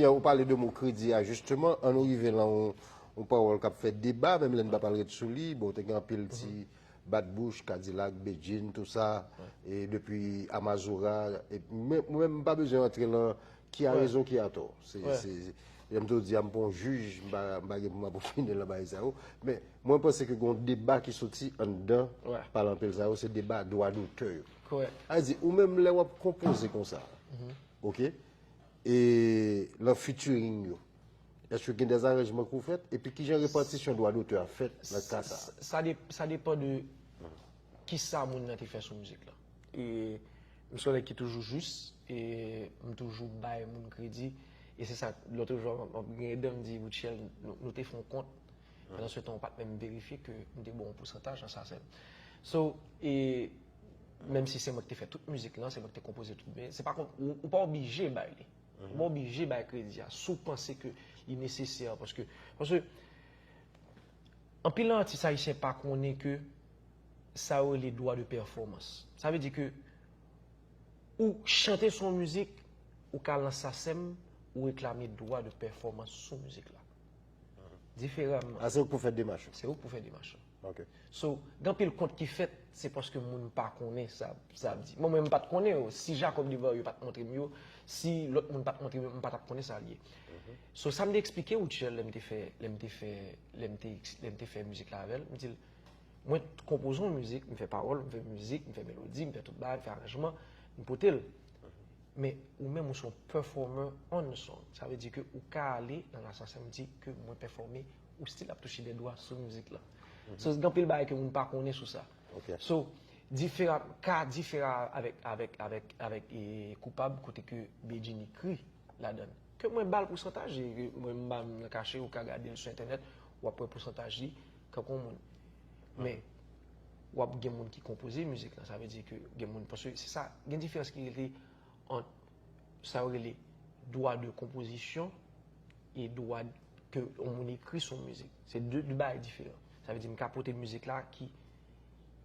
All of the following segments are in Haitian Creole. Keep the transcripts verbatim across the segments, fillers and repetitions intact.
Ou pale de mo kredi a, jisteman, an nou rive lan yon, yon pawòl k ap fè deba, menm lè n pa pral ret sou li. Bon, te gen anpil ti bat bouch, Kadilak, Bedjine, tou sa, e depi Amazora, e mwen, mwen menm, m pa bezwen antre lan ki a rezon, ki a tò. Se, se, lè m tou di a, m pa yon jij, m pa, m pa gen pou m ap opine lan bagay sa yo. Men mwen panse ke gen yon deba ki soti anndan palanpil sa yo, se deba dwa dotè yo. Sa vle di, ou menm lè w ap konpoze konsa, oke? E lan featuring yo, èske gen dè aranjman ki w fèt? Epi kijan repatisyon dwa dotè a fèt nan ka sa a? Sa, sa de-, sa depann de kisa moun nan te fè sou mizik la. E m se yon nèg ki toujou jis, e m toujou bay moun kredi. E se sa, lòt jou, m ap gen dan m di, Rutshelle, nou, nou te fè yon kont. Pandan se tan, ou pa t menm verifye ke m te ba w yon pousantaj nan sa sèl. So, e, menm si se mwen ki te fè tout mizik lan, se mwen ki te konpoze tout, men se pa kon, ou, ou pa oblije bay li. Ou pa oblije bay kredi a, si w panse ke li nesesè, paske, paske anpil atis ayisyen pa konnen ke sa yo rele dwa de pèfòmans. Sa vle di ke ou chante sou yon mizik, ou ka al nan sasèm, ou reklame dwa de pèfòmans sou mizik la. Diferaman. A, se ou k pou fè demach yo. Se ou k pou fè demach yo. Ok. So, gen anpil kont ki fèt, se paske moun pa konnen sa, sa ap di. Mwen, mwen, m pa t konnen yo. Si Jacob Desvarieux pa t montre m yo, si lòt moun pa t montre m yo, m pa t ap konnen sa l ye. So, sa m te eksplike Rutshelle lè m te fè, lè m te fè, lè m te, lè m te fè mizik la avè l, m di l, mwen konpoze yon mizik, m fè pawòl, m fè mizik, m fè melodi, m fè tout bagay, m fè aranjman, m pote l. Men ou menm ou se yon performer on the song. Sa vle di ke ou ka ale nan la sasèm di ke mwen pèfòme, ou still ap touche de dwa sou mizik la. So, gen anpil bagay ke moun pa konnen sou sa. So, difera, ka difera avèk, avèk, avèk, avèk, e, Koupab, kote ke Bedjine ekri ladan l. Ke mwen ba l pousantaj, e, mwen m pa nan kache, ou ka gade l sou entènèt, w ap wè pousantaj li, kankou yon moun. Men, w ap gen moun ki konpoze mizik lan, sa vle di ke gen moun, paske se sa, gen diferans ki rete ant sa yo rele dwa de konpozisyon e dwa ke yon moun ekri sou yon mizik. Se de, de bagay diferan. Sa vle di, m ka pote mizik la ki,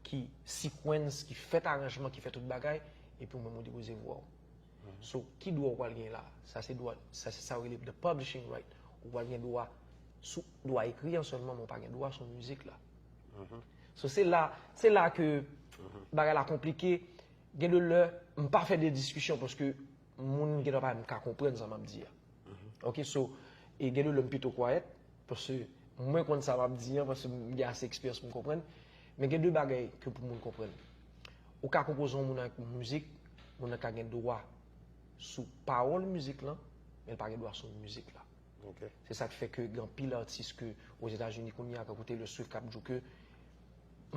ki sequence, ki fèt aranjman, ki fè tout bagay, epi ou menm ou depoze vwa w. So, ki dwa ou pral gen la? Sa se dwa, sa se sa yo rele the publishing right. Ou pral gen dwa sou, dwa ekri an sèlman, men ou pa gen dwa sou mizik la. So, se la, se la ke bagay la konplike. Gen de lè, m pa fè de diskisyon paske moun gen dwa pa menm ka konprann sa m ap di a. Ok, so, e gen de lè m pito kwayèt, paske mwen konn sa m ap di an, paske m gen ase eksperyans pou m konprann. Men gen de bagay ke pou moun konprann. Ou ka konpoze yon moun ak mizik, moun nan ka gen dwa sou pawòl mizik lan, men l pa gen dwa sou mizik la. Se sa k fè ke gen anpil atis ke Ozetazini kounye a, ka koute Taylor Swift k ap di w ke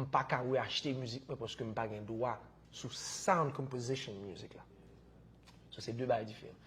m pa ka reachte mizik mwen paske m pa gen dwa sou sound composition mizik la. So, se de bagay diferan.